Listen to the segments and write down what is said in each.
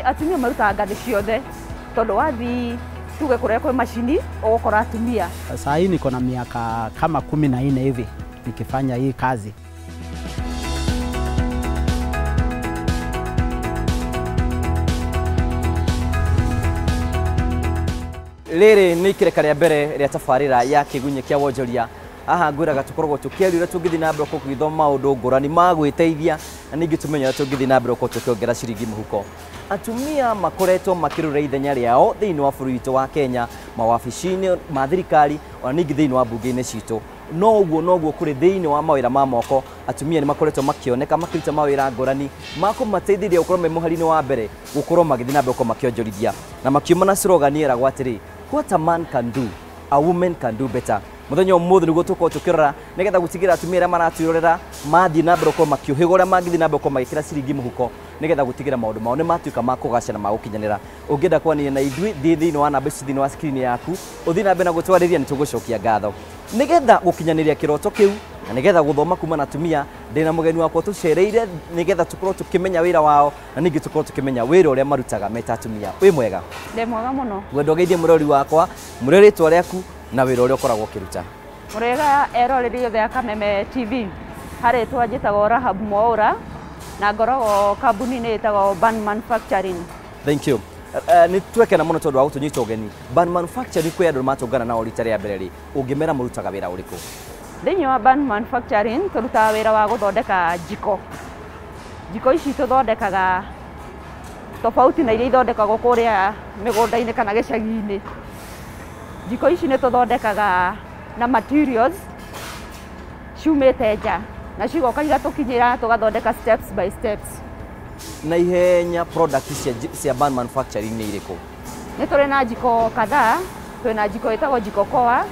Okay, atumia marutaga ngathĩ ciothe tondũ wathi tuge kũrĩa kwĩ macini ũgũkora atumia. Saa hii niko na miaka kama 14 hivi nikifanya hii kazi. Rĩrĩ nĩ ikereka rĩa mbere rĩa tabarĩra ya kĩgunyĩ kĩa wonjoria. Haha ngwĩraga tũkoragwo tũkĩaria ũrĩa tũngĩthiĩ na mbere gũgĩthoma maũndũ ngũrani ma gwĩteithia na ningĩ tũmenye ũrĩa tũngĩthiĩ na mbere gũkorwo tũkĩongerera ciringi mũhuko. Atumia makoretwo makĩrũra ithenya rĩao thĩinĩ wa bũrũri witũ wa Kenya, mawabici-inĩ ma thirikari ona ningĩ thĩinĩ wa mbunge-inĩ citũ. No ũguo noguo kũrĩ thĩinĩ wa mawĩra ma moko, atumia nĩ makoretwo makĩoneka makĩruta mawĩra ngũrani ma kũmateithĩrĩria gũkorwo me mũhari-inĩ wa mbere gũkorwo magĩthiĩ na mbere gũkorwo makĩonjorithia. Na makiuma na slogan ĩragwo atĩrĩ, what a man can do, a woman can do better. Mũthenya ũmũthĩ nĩguo tũkorwo tũkĩrora nĩgetha gũtigĩrĩra atumia arĩa maratwĩrorera mathiĩ na mbere gũkorwo makĩũhĩga ũrĩa mangĩthiĩ na mbere gũkorwo magĩkĩra ciringi mũhuko nĩgetha gũtigĩrĩra maũndũ mao nĩ matuĩka ma kũgacĩra na ma gũkinyanĩra. Ũngĩenda kwaranĩria na ithuĩ, thiĩ thĩinĩ wa namba ici thĩinĩ wa screen yaku, ũthiĩ na mbere na gũtwarĩria, nĩ tũgũcokia ngatho. Nĩgetha gũkinyanĩria kĩroto kĩu na nĩgetha gũthoma kuma na atumia, ndĩna mũgeni wakwa tũcereire nĩgetha tũkorwo tũkĩmenya wĩra wao na ningĩ tũkorwo tũkĩmenya wĩra ũrĩa marutaga me ta atumia. Wĩ mwega? Ndĩ mwega mũno. Ngwenda ũgeithie mũrori wakwa, mũrĩ rĩtwa rĩaku na wĩra ũrĩa ũkoragwo ũkĩruta. Mũrĩega eroreri othe a Kameme TV. Harĩ rĩtwa njĩtagwo Rahab Mwaura na ngoragwo kambuni-inĩ ĩtagwo Ban Manufacturing. Thank you. Nĩ twekena mũno tondũ wa gũtũnyita ũgeni. Ban Manufacturing kwĩ andũ matũngana nao rita rĩa mbere rĩ, ũngĩmera mũrutaga wĩra ũrĩkũ? Thĩinĩ wa Ban Manufacturing tũrutaga wĩra wa gũthondeka njiko. Njiko ici tũthondekaga tofauti na iria ithondekagwo kũrĩa mĩgũnda-inĩ kana gĩcagi-inĩ. Njiko ici nĩ tũthondekaga na materials ciumĩte nja na cigoka igatũkinyĩra tũgathondeka steps by steps. Na ihenya product cia Ban Manufacturing nĩ irĩkũ? Nĩ tũrĩ na njiko kadhaa, twĩ na njiko ĩtagwo jiko koa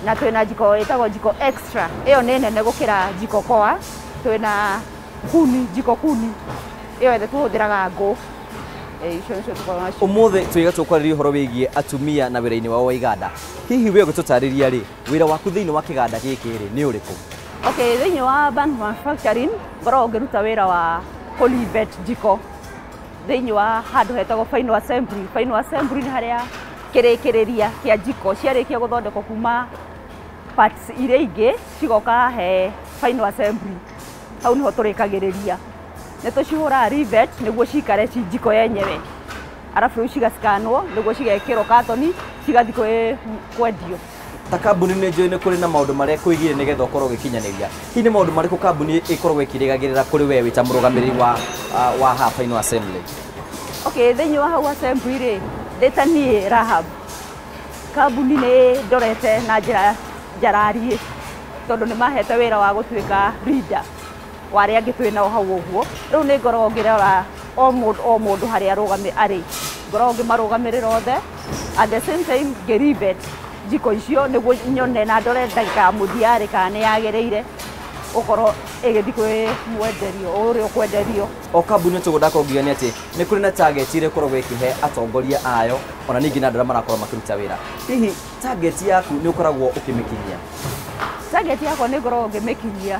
na twĩ na njiko ĩtagwo jiko extra. Ĩyo nĩ nene gũkĩra jiko koa. Twĩ na kuni, jiko kuni ĩyo yothe tũhũthĩraga ngũ. Icio nĩcio tũkoragwo nacio. Ũmũthĩ twĩga tũkwarĩria ũhoro wĩgiĩ atumia na wĩra-inĩ wao wa iganda. Hihi we ũgĩtũtarĩria rĩ, wĩra waku thĩinĩ wa kĩganda gĩkĩ rĩ nĩ ũrĩkũ? Okay, thĩinĩ wa Ban Manufacturing ngoragwo ngĩruta wĩra wa kũlivet jiko thĩinĩ wa handũ hetagwo final assembly. Final assembly nĩ harĩa kĩrĩkĩrĩria kĩa jiko ciarĩkia gũthondekwo kuma parts iria ingĩ cigoka he final assembly. Hau nĩho tũrĩkagĩrĩria. Nĩ tũcihũraga rivet nĩguo cikare ci jiko yenyewe, arabu rĩu cigacikanwo nĩguo cigekĩrwo katoni cigathiĩ kwĩ kwendio. Ta kambuni nĩ njũĩ nĩ kũrĩ na maũndũ marĩa kwĩgiĩ nĩgetha ũkorwo ũgĩkinyanĩria. Hihi nĩ maũndũ marĩkũ kambuni ĩkoragwo ĩkĩrĩgagĩrĩra kũrĩ we wĩ ta mũrũgamĩrĩri wa haha final assembly? Okay, thĩinĩ wa hau assembly rĩ, ndĩ ta niĩ Rahab, kambuni nĩ ndorete na njĩra njarariĩ tondũ nĩ mahete wĩra wa gũtuĩka leader wa arĩa angĩ twĩ nao hau ũguo. Rĩu nĩ ngoragwo ngĩrora o mũndũ o mũndũ harĩa arũgame arĩ, ngoragwo ngĩmarũgamĩrĩra othe, at the same time ngĩrivet njiko icio nĩguo nyone na ndore ndagĩka ya mũthia rĩ kana nĩ yagĩrĩire gũkorwo ĩgĩthiĩ kwĩ mwenderio ũrĩa ũkwenderio. O kambuni tũguo ndakorwo ngiuga nĩ atĩ nĩ kũrĩ na target ĩrĩa ĩkoragwo ĩkĩhe atongoria ayo ona ningĩ na andũ arĩa marakorwo makĩruta wĩra. Hihi target yaku nĩ ũkoragwo ũkĩmĩkinyia? Target yakwa nĩ ngoragwo ngĩmĩkinyia.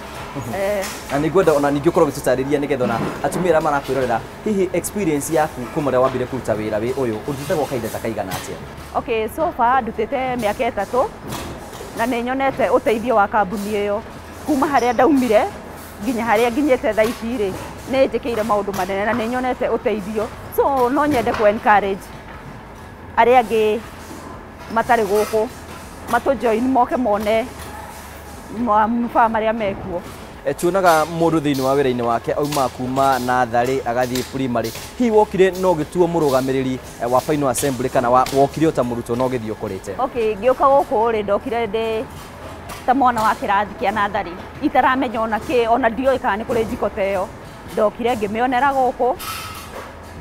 Na nĩ ngwenda ona ningĩ ũkorwo ũgĩtũtarĩria nĩgetha ona atumia arĩa marakwĩrorera, hihi experience yaku kuma rĩrĩa wambire kũruta wĩra wĩ ũyũ ũrutĩte gwa kahinda ta kaigana atĩa? Okay, so far ndutĩte mĩaka 3 na nĩ nyonete ũteithio wa kambuni ĩyo kuma harĩa ndaumire nginya harĩa nginyĩte thaa ici rĩ, nĩ njĩkĩire maũndũ manene na nĩ nyonete ũteithio. So no nyende kũ encourage arĩa angĩ matarĩ gũkũ matũ join moke mone manufaa marĩa mekuo. Tuonaga mũndũ thĩinĩ wa wĩra-inĩ wake auma kuma natharĩ agathiĩ primary. Hihi wokire no ũgĩtuo mũrũgamĩrĩri wa final assembly kana wokire o ta mũrutwo no ũgĩthiĩ ũkũrĩte? Okay, ngĩũka gũkũ rĩ, ndokire ndĩ ta mwana wa kĩrathi kĩa natharĩ itaramenya ona kĩ, ona ndioĩ kana nĩ kũrĩ njiko ta ĩyo. Ndokire ngĩmĩonera gũkũ,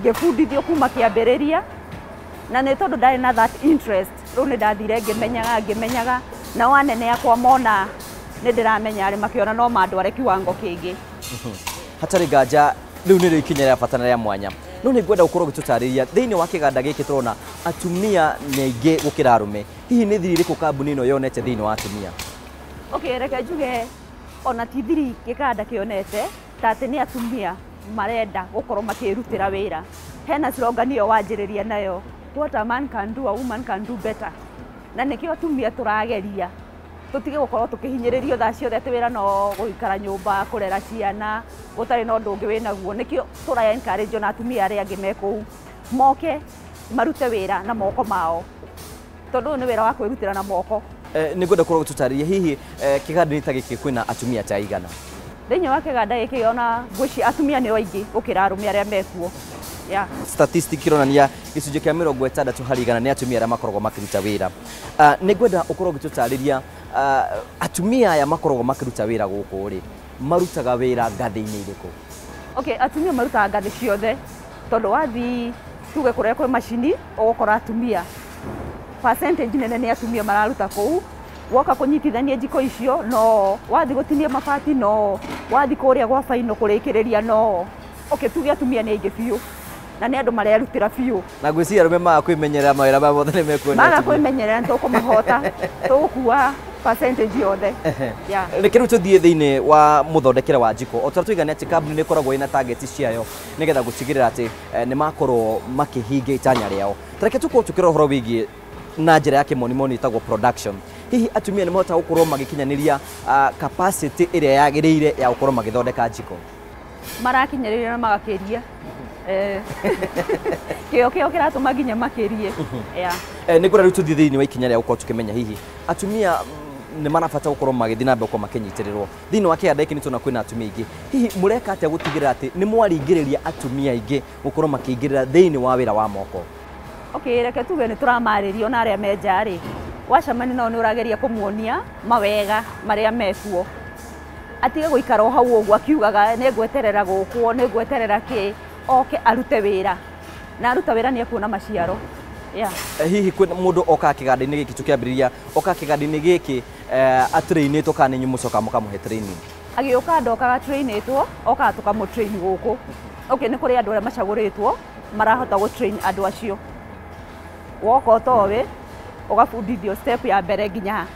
ngĩbundithio kuma kĩambĩrĩria, na nĩ tondũ ndarĩ na that interest, rĩu nĩ ndathire ngĩmenyaga, nao anene akwa mona nĩ ndĩramenya rĩ, makĩona no mandware kiwango kĩngĩ. Hatarĩ nganja rĩu nĩrĩo ikinya rĩa bata na rĩa mwanya. No nĩ ngwenda gũkorwo ũgĩtũtarĩria thĩinĩ wa kĩganda gĩkĩ tũrona atumia nĩ aingĩ gũkĩra arũme. Hihi nĩ thiri ĩrĩkũ kambuni ĩno yonete thĩinĩ wa atumia? Okay, reke njuge ona ti thiri kĩganda kĩonete ta atĩ nĩ atumia marenda gũkorwo makĩrutĩra wĩra. Hena slogan ĩyo wanjĩrĩria nayo, what a man can do, a woman can do better. Na nĩkĩo atumia tũrageria tũtige gũkorwo tũkĩhinyĩrĩrio thaa ciothe atĩ wĩra no gũikara nyũmba kũrera ciana gũtarĩ na ũndũ ũngĩ wĩnaguo. Nĩkĩo tũra encourage ona atumia arĩa angĩ me kũu moke marute wĩra na moko mao, tondũ ũyũ nĩ wĩra wa kwĩrutĩra na moko. Nĩ ngwenda kũrwo gũtũtarĩria hihi kĩganda-inĩ ta gĩkĩ kwĩna atumia ta aigana? Thĩinĩ wa kĩganda gĩkĩ ona ngwĩciria atumia nĩo aingĩ gũkĩra arũme arĩa mekuo. Yeah. Statistic ironania gĩcunjĩ kĩa 60% nĩ atumia arĩa makoragwo makĩruta wĩra. Nĩ ngwenda ũkorwo ũgĩtũtarĩria atumia aya makoragwo makĩruta wĩra gũkũ rĩ, marutaga wĩra ngathĩ-inĩ irĩkũ? Okay, atumia marutaga ngathĩ ciothe, tondũ wathiĩ tuge kũrĩa kwĩ macini ũgũkora atumia percentage nene nĩ atumia mararuta kũu. Woka kũnyitithania njiko icio no, wathiĩ gũtinia mabati no, wathiĩ kũrĩa gwa baino kũrĩkĩrĩria no. Okay, tuge atumia nĩ aingĩ biũ na nĩ andũ marerutĩra biũ. Na ngwĩciria arũme maga kwĩmenyerera mawĩra maya mothe nĩ mekuona. Maga kwĩmenyerera nĩ tũkũmahota, tũgũkua percentage yothe. Reke rĩu tũthiĩ thĩinĩ wa mũthondekere wa njiko. O ta ũrĩa tũigana atĩ kambuni nĩ ĩkoragwo ĩna target ciayo nĩgetha gũtigĩrĩra atĩ nĩ makorwo makĩhingia itanya rĩao. Ta reke tũkorwo tũkĩrora ũhoro wĩgiĩ na njĩra ya kĩmonimoni ĩtagwo production. Hihi atumia nĩ mahotaga gũkorwo magĩkinyanĩria capacity ĩrĩa yagĩrĩire ya gũkorwo magĩthondeka njiko? Marakinyĩrĩria na magakĩria. Kĩo kĩo kĩratũma nginya makĩrie. Nĩ ngwenda rĩu tũthiĩ thĩinĩ wa ikinya rĩa gũkorwo tũkĩmenya hihi atumia nĩ marabata gũkorwo magĩthiĩ na mbere gũkorwo makĩnyitĩrĩrwo thĩinĩ wa kĩganda gĩkĩ. Nĩ tuona kwĩna atumia aingĩ, hihi mũreka atĩa gũtigĩrĩra atĩ nĩ mwaringĩrĩria atumia aingĩ gũkorwo makĩingĩrĩra thĩinĩ wa wĩra wa moko? Okay, reke tuge nĩ tũramarĩria ona arĩa me nja rĩ, wacemania nao nĩ ũrageria kũmuonia mawega marĩa mekuo, atige gũikara o hau ũguo akiugaga nĩ ngweterera gũkwo, nĩ ngweterera kĩ, oke arute wĩra, na aruta wĩra nĩ ekuona maciaro. Hihi kwĩna mũndũ okaga kĩganda-inĩ gĩkĩ tũkĩambĩrĩria, okaga kĩganda-inĩ gĩkĩ atrainĩtwo kana nĩ inyuĩ mũcokaga mũkamũhe training? Agĩũka ndokaga trainĩtwo, okaga tũkamũtrain gũkũ. Okay, nĩ kũrĩ andũ arĩa macagũrĩtwo marahota gũtrain andũ acio. Woka ũtoĩ ũgabundithio step ya mbere nginya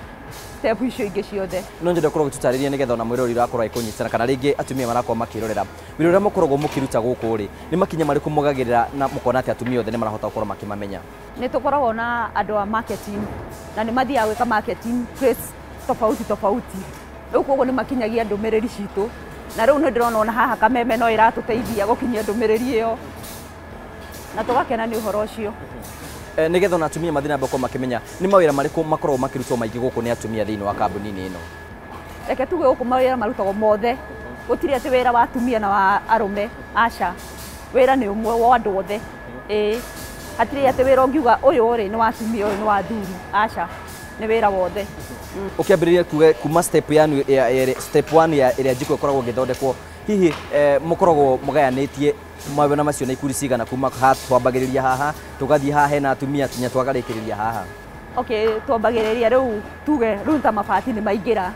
step icio ingĩ ciothe. No nyende ũkorwo ũgĩtũtarĩria nĩgetha ona mwĩroreri ũrakorwo agĩkũnyitana kana rĩngĩ atumia marakorwo makĩrorera wĩra ũrĩa mũkoragwo mũkĩruta gũkũ rĩ, nĩ makinya marĩkũ mũgagĩrĩra na mũkona atĩ atumia othe nĩ marahota gũkorwo makĩmamenya? Nĩ tũkoragwo na andũ a marketing na nĩ mathiaga gwĩka marketing place tofauti tofauti, rĩu koguo nĩ makinyagia ndũmĩrĩri citũ, na rĩu nĩ ndĩrona ona haha Kameme no ĩratũteithia gũkinyia ndũmĩrĩri ĩyo na tũgakena nĩ ũhoro ũcio. Nĩgetha ona atumia mathiĩ na mbere gũkorwo makĩmenya nĩ mawĩra marĩkũ makoragwo makĩrutwo maingĩ gũkũ nĩ atumia thĩinĩ wa kambuni-inĩ ĩno? Reke tuge gũkũ mawĩra marutagwo mothe, gũtirĩ atĩ wĩra wa atumia na wa arũme, aca, wĩra nĩ ũmwe wa andũ othe. Ĩĩ, hatirĩ atĩ wĩra ũngiuga ũyũ rĩ nĩ wa atumia ũyũ nĩ wa athuri, aca, nĩ wĩra wothe. Ũkĩambĩrĩria kuga kuma step ya step 1 ya ĩrĩa njiko ĩkoragwo ĩgĩthondekwo, hihi mũkoragwo mũgayanĩtie mawĩra macio na ikundi cigana kuma haha twambagĩrĩria haha tũgathiĩ haha hena atumia nginya twagarĩkĩrĩria haha? Okay, twambagĩrĩria rĩu tuge rĩu ta mabati nĩ maingĩra,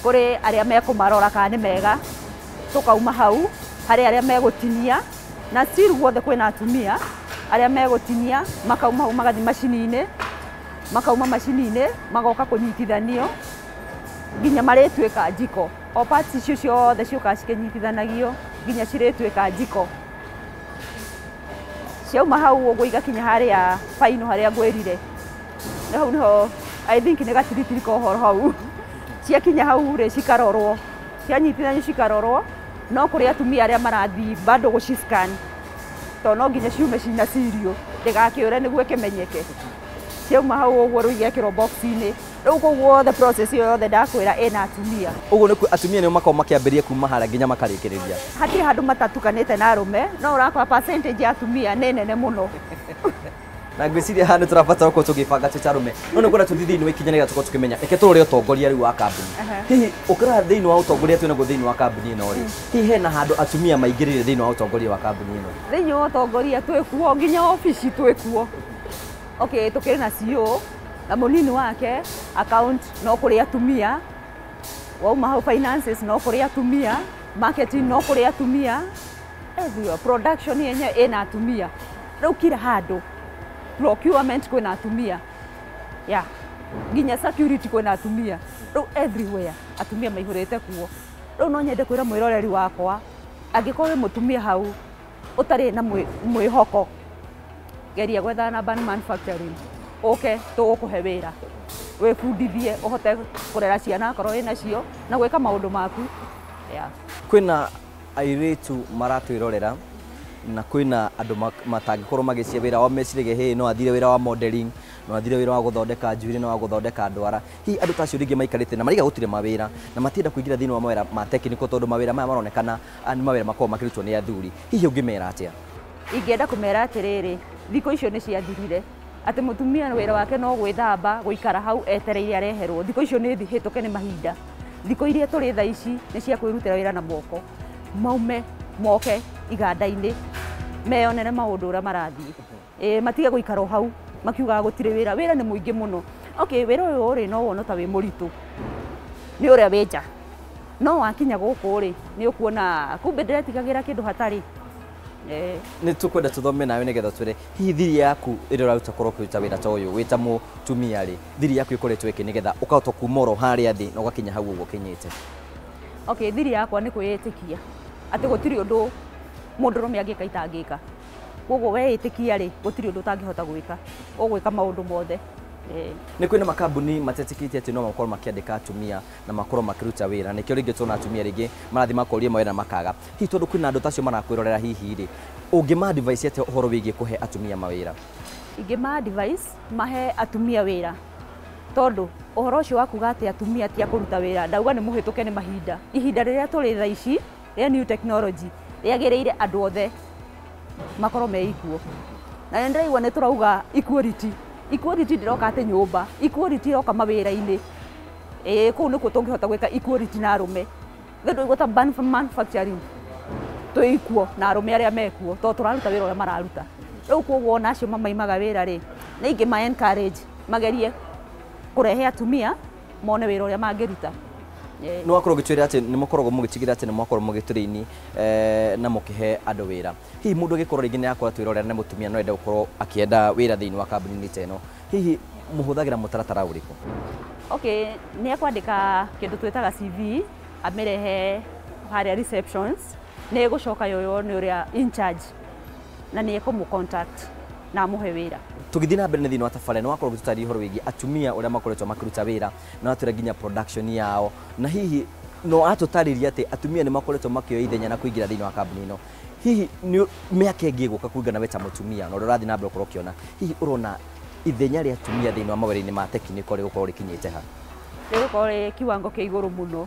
kũrĩ arĩa mekũmarora kana nĩ mega, tũkauma hau harĩ arĩa megũtinia, na still guothe kwĩna atumia arĩa megũtinia, makauma hau magathiĩ macini-inĩ, makauma macini-inĩ magoka kũnyitithanio nginya marĩtuĩka njiko. O parts icio ciothe ciũkaga cikĩnyitithanagio nginya cirĩtuĩka njiko. Ciauma hau ũguo igakinya harĩa baino harĩa ngwĩrire, hau nĩho I think nĩ gatiritiri ka ũhoro hau. Ciakinya hau rĩ cikarorwo, cianyitithanio cikarorwo, no kũrĩ atumia arĩa marathiĩ bado gũciscan, tondũ no nginya ciume cina cirio ndĩgakĩũre nĩguo ĩkĩmenyeke. Ciauma hau ũguo rĩu igekĩrwo box-inĩ. Rĩu koguo the process ĩyo yothe ndakwĩra ĩna atumia. Ũguo nĩ atumia nĩo makoragwo makĩambĩrĩria kuma harĩa nginya makarĩkĩrĩria. Hatirĩ handũ matatukanĩte na arũme, no ũrakora percentage ya atumia nĩ nene mũno. Na ngwĩciria haha nĩ tũrabatara gũkorwo tũgĩbanga twĩ ta arũme, no nĩ ngwenda tũthiĩ thĩinĩ wa ikinya nĩgetha tũkorwo tũkĩmenya. Reke tũrore ũtongoria rĩu wa kambuni. Hihi ũkĩrora thĩinĩ wa ũtongoria twĩnaguo thĩinĩ wa kambuni ĩno rĩ, hihi hena handũ atumia maingĩrĩire thĩinĩ wa ũtongoria wa kambuni ĩno? Thĩinĩ wa ũtongoria twĩkuo nginya obici twĩkuo. Okay, tũkĩrĩ na CEO na mũnini wake, account no kũrĩ atumia, wauma hau finances no kũrĩ atumia, marketing no kũrĩ atumia, everywhere production yenyewe ĩna atumia. Rĩu kila handũ procurement kwĩna atumia, yeah, nginya security kwĩna atumia, rĩu everywhere atumia maihũrĩte kuo. Rĩu no nyende kwĩra mwĩroreri wakwa Angĩkorwo wĩ mũtumia hau ũtarĩ na mwĩhoko, geria gwethana na Ban Manufacturing, ũke tũgũkũhe wĩra, wĩbundithie ũhote kũrera ciana akorwo wĩ nacio na gwĩka maũndũ maku. Yeah. Kwĩna airĩtu maratwĩrorera na kwĩna andũ matangĩkorwo magĩcia wĩra wao, meciragia hĩ no athire wĩra wa modeling, no athire wĩra wa gũthondeka njuĩrĩ, no wa gũthondeka ndwara. Hihi andũ ta acio rĩngĩ maikarĩte na mariga gũtirĩ mawĩra na matienda kũingĩra thĩinĩ wa mawĩra ma technical tondũ mawĩra maya maronekana nĩ mawĩra makoragwo makĩrutwo nĩ athuri. Hihi ũngĩmera atĩa? Ingĩenda kũmera atĩrĩrĩ, thikũ icio nĩ ciathirire, atĩ mũtumia wĩra wake no gwĩthamba, gũikara hau etereire areherwo. Thikũ icio nĩ hĩtũke nĩ mahinda. Thikũ iria tũrĩ thaa ici nĩ cia kwĩrutĩra wĩra na moko, maume moke iganda-inĩ meyonere maũndũ ũrĩa marathiĩ. Matige gũikara o hau makiugaga gũtirĩ wĩra. Wĩra nĩ mũingĩ mũno. Okay, wĩra ũyũ rĩ no wone ta wĩ mũritũ nĩ ũrĩa wĩ nja, no wakinya gũkũ rĩ nĩ ũkuona kumbe ndĩretigagĩra kĩndũ hatarĩ. Nĩ tũkwenda tũthome nawe nĩgetha twĩre hihi thiri yaku ĩrĩa ũraruta korwo ũkĩruta wĩra ta ũyũ wĩ ta mũtumia rĩ, thiri yaku ĩkoretwo ĩkĩ nĩgetha ũkahota kuma oro harĩa thĩ na ũgakinya hau ũguo ũkinyĩte? Okay, thiri yakwa nĩ kwĩĩtĩkia atĩ gũtirĩ ũndũ mũndũrũme angĩka itangĩka. Koguo weĩtĩkia rĩ, gũtirĩ ũndũ ũtangĩhota gwĩka, ũgwĩka maũndũ mothe. Nĩ kwĩna makambuni matetĩkĩtie atĩ no makorwo makĩandĩka atumia na makorwo makĩruta wĩra, nĩkĩo rĩngĩ tuona atumia rĩngĩ marathiĩ makoria mawĩra makaga. Hihi tondũ kwĩna andũ ta acio marakwĩrorera hihi rĩ, ũngĩma advice atĩa ũhoro wĩgiĩ kũhe atumia mawĩra? Ingĩma advice mahe atumia wĩra, tondũ ũhoro ũcio wa kuga atĩ atumia ti a kũruta wĩra, ndauga nĩ mũhĩtũke nĩ mahinda. Ihinda rĩrĩa tũrĩ thaa ici rĩa new technology rĩagĩrĩire andũ othe makorwo me equal. Na nĩ ndĩraigua nĩ tũrauga equality. Equality ndĩroka atĩ nyũmba, equality ĩroka mawĩra-inĩ. Kũu nĩkuo tũngĩhota gwĩka equality na arũme. Rĩu ta Ban Manufacturing twĩ equal na arũme arĩa mekuo tondũ tũraruta wĩra ũrĩa mararuta. Rĩu koguo ona acio mamaimaga wĩra rĩ, nĩ ingĩma encourage magerie kũrehe atumia mone wĩra ũrĩa mangĩruta. Nĩ wakorwo ũgĩtwĩra atĩ nĩ mũkoragwo mũgĩtigĩrĩra atĩ nĩ mwakorwo mũgĩtũrĩini na mũkĩhe andũ wĩra. Hihi mũndũ angĩkorwo rĩngĩ nĩ akorwo atwĩrorera nĩ mũtumia no ende gũkorwo akĩenda wĩra thĩinĩ wa kambuni-inĩ ta ĩno, hihi mũhũthagĩra mũtaratara ũrĩkũ? Okay, nĩ ekwandĩka kĩndũ twĩtaga CV, amĩrehe harĩa receptions, nĩ ĩgũcoka yoywo nĩ ũrĩa in charge na nĩ ekũmũ contact na amũhe wĩra. Tũgĩthiĩ na mbere na thĩinĩ wa tabarĩra nĩ wakorwo ũgĩtũtarĩria ũhoro wĩgiĩ atumia ũrĩa makoretwo makĩruta wĩra na watwĩra nginya production yao, na hihi no atũtarĩria atĩ atumia nĩ makoretwo makĩoya ithenya na kũingĩra thĩinĩ wa kambuni ĩno. Hihi nĩ mĩaka ĩngĩ ĩgũka kũringana we ta mũtumia na ũrĩa ũrathiĩ na mbere gũkorwo ũkĩona, hihi ũrona ithenya rĩa atumia thĩinĩ wa mawĩra-inĩ ma technical rĩgũkorwo rĩkinyĩte ha? Rĩgũkorwo rĩ kiwango kĩa igũrũ mũno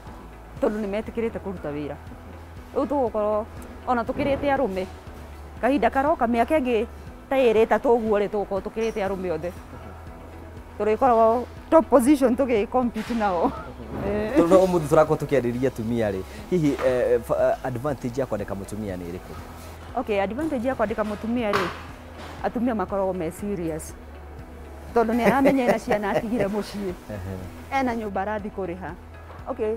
tondũ nĩ metĩkĩrĩte kũruta wĩra. Rĩu tũgũkorwo ona tũkĩrĩte arũme, kahinda karoka mĩaka ĩngĩ ta ĩrĩ ĩtatũ ũguo rĩ, tũgũkorwo tũkĩrĩte arũme othe. Tũrĩkoragwo top position tũgĩ compete nao. Tondũ ũmũthĩ tũrakorwo tũkĩarĩria atumia rĩ, hihi advantage ya kwandĩka mũtumia nĩ ĩrĩkũ? Okay, advantage ya kwandĩka mũtumia rĩ, atumia makoragwo me serious tondũ nĩ aramenya ena ciana atigire mũciĩ, ena nyũmba arathiĩ kũrĩha. Okay,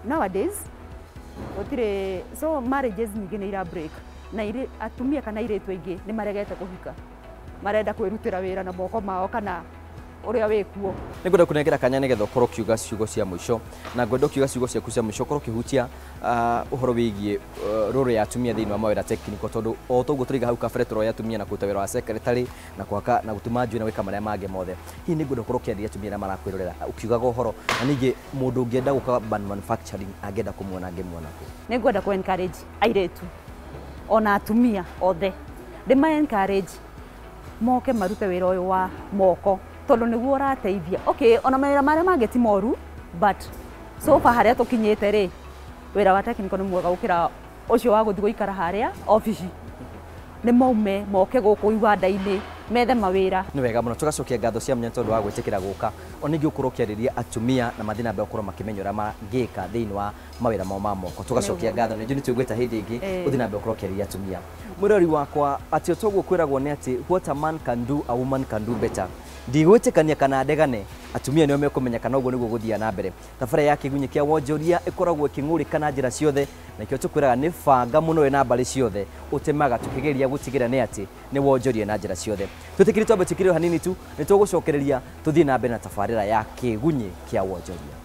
nowadays gũtirĩ, so marriages nyingĩ nĩ ira break na atumia kana airĩtu aingĩ nĩ maregete kũhika, marenda kwĩrutĩra wĩra na moko mao kana ũrĩa wĩkuo. Nĩ ngwenda kũnengera kanya nĩgetha ũkorwo ũkiuga ciugo cia mũico, na ngwenda ũkiuga ciugo ciaku cia mũico ũkorwo ũkĩhutia ũhoro wĩgiĩ role ya atumia thĩinĩ wa mawĩra technical, tondũ o toguo tũraiga hau kabere tũroya atumia na kũruta wĩra wa secretary na kũhaka na gũtuma njuĩrĩ na gwĩka marĩa mangĩ mothe. Hihi nĩ ngwenda ũkorwo ũkĩarĩria atumia arĩa marakwĩrorera ũkiugaga ũhoro, na ningĩ mũndũ ũngĩenda gũka Ban Manufacturing angĩenda kũmuona angĩmuona kũ? Nĩ ngwenda kũ encourage airĩtu ona atumia othe, ndĩma encourage moke marute wĩra ũyũ wa moko tondũ nĩguo ũrateithia. Okay, ona mawĩra marĩa mangĩ ti moru, but so far harĩa tũkinyĩte rĩ, wĩra wa technical nĩ mwega gũkĩra ũcio wa gũthiĩ gũikara harĩa obici. Nĩ maume moke gũkũ iwanda-inĩ methe mawĩra. Nĩ wega mũno, tũgacokia ngatho cia mwanya tondũ wa gwĩtĩkĩra gũka. Ona ningĩ ũkorwo ũkĩarĩria atumia na mathiĩ na mbere gũkorwo makĩmenya ũrĩa mangĩka thĩinĩ wa mawĩra mao ma moko. Tũgacokia ngatho, nĩ njũĩ nĩ tũgwĩta hĩndĩ ĩngĩ ũthiĩ na mbere gũkorwo ũkĩarĩria atumia. Mwĩrori wakwa, atĩ toguo kwĩragwo nĩ atĩ what a man can do a woman can do better. Ndigwĩtĩkania kana ndegane, atumia nĩo mekũmenya kana ũguo nĩguo gũthiaga na mbere. Tabarĩra ya Kĩgunyĩ kĩa Wonjoria ĩkoragwo ĩkĩng'ũrĩka na njĩra ciothe, na nĩkĩo tũkwĩraga nĩ banga mũno wĩ na mbarĩ ciothe ũtemaga tũkĩgeria gũtigĩrĩra nĩ atĩ nĩ wonjoria na njĩra ciothe. Twĩtĩkĩrie twambe twĩkĩre hanini tu, nĩ tũgũcokereria tũthiĩ na mbere na tabarĩra ya Kĩgunyĩ kĩa Wonjoria.